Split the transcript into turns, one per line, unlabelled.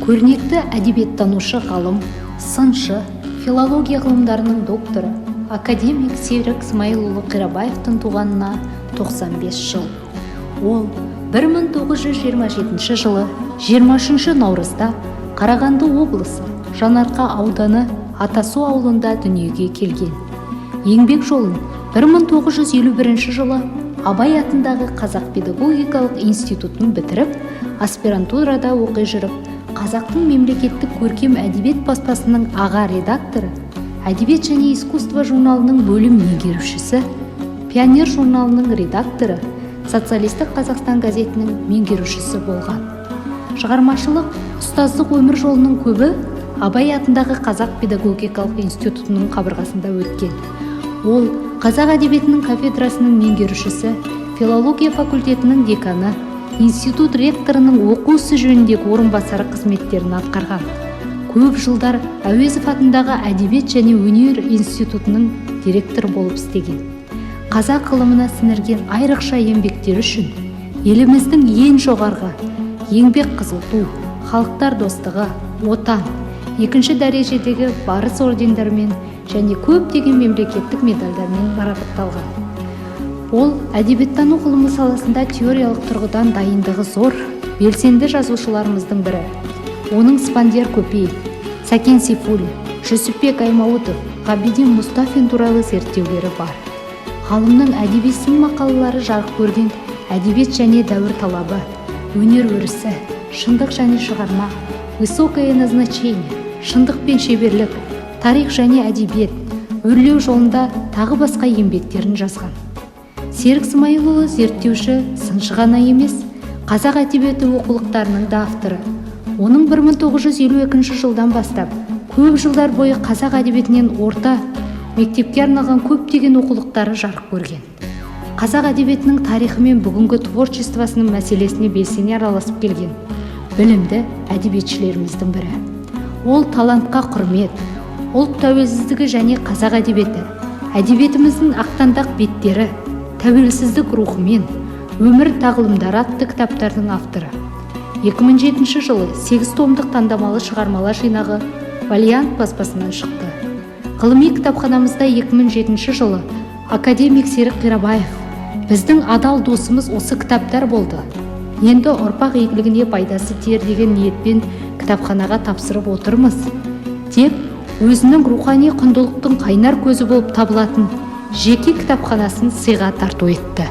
Көрнекті әдебиеттанушы ғалым, сыншы, филология ғылымдарының докторы, академик Серік Смайылұлы Қирабаевтың туғанына 95 жыл. Ол 1927 жылы 23 наурызда Қарағанды облысы Жанарқа ауданы Атасу ауылында дүниеге келген. Еңбек жолын 1951 жылы Абай атындағы Қазақ педагогикалық институтын бітіріп, аспирантурада оқи жүріп, Қазақтың мемлекеттік көркем әдебиет баспасының аға редакторы, «Әдебиет және искусство» журналының бөлім меңгерушісі, «Пионер» журналының редакторы, «Социалистік Қазақстан» газетінің меңгерушісі болған. Шығармашылық, ұстаздық өмір жолының көбі Абай атындағы Қазақ педагогикалық институтының қабырғасында өткен. Ол қазақ әдебиетінің кафедрасының меңгерушісі, филология факультетінің деканы, институт ректорының оқу ісі жөніндегі орынбасары қызметтерін атқарған. Көп жылдар Әуезов атындағы Әдебиет және өнер институтының директоры болып істеген. Қазақ ғылымына сіңірген айрықша еңбектері үшін еліміздің ең жоғарғы Еңбек Қызыл Ту, Халықтар достығы, Отан, екінші дәрежедегі Барыс ордендерімен және көптеген мемлекеттік медальдармен марапатталған. Ол әдебиеттану ғылымы саласында теориялық тұрғыдан дайындығы зор, белсенді жазушыларымыздың бірі. Оның Спандияр Көпеев, Сәкен Сейфуллин, Жүсіпбек Аймауытов, Ғабиден Мұстафин туралы зерттеулері бар. Ғалымның әдеби сын мақалалары жарық көрген «Әдебиет және дәуір талабы», «Өнер өрісі», «Шындық және шығарма», «Высокое назначение», «Шындық пен шеберлік», «Тарих және әдебиет», «Өрлеу жолында» тағы басқа еңбектерін жазған. Серік Смайылұлы зерттеуші, сыншы ғана емес, қазақ әдебиеті оқулықтарының да авторы. Оның 1952 жылдан бастап көп жылдар бойы қазақ әдебиетінен орта мектепке арналған көптеген оқулықтары жарық көрген. Қазақ әдебиетінің тарихы мен бүгінгі творчествосының мәселесіне белсене араласып келген білімді әдебиетшілеріміздің бірі. Ол «Талантқа құрмет», «Ұлт тәуелсіздігі және қазақ әдебиеті», «Әдебиетіміздің ақтаңдақ беттері», «Тәуелсіздік рухымен», «Өмір тағылымдары» атты кітаптардың авторы. 2007 жылы 8 томдық таңдамалы шығармалар жинағы «Валиант» баспасынан шықты. Ғылыми кітапханамызда 2007 жылы академик Серік Қирабаев: «Біздің адал досымыз осы кітаптар болды. Енді ұрпақ игілігіне пайдасы тиер деген ниетпен кітапханаға тапсырып отырмыз», – деп, өзінің рухани құндылықтың қайнар көзі болып табылатын жеке кітапханасын сыйға тарту етті.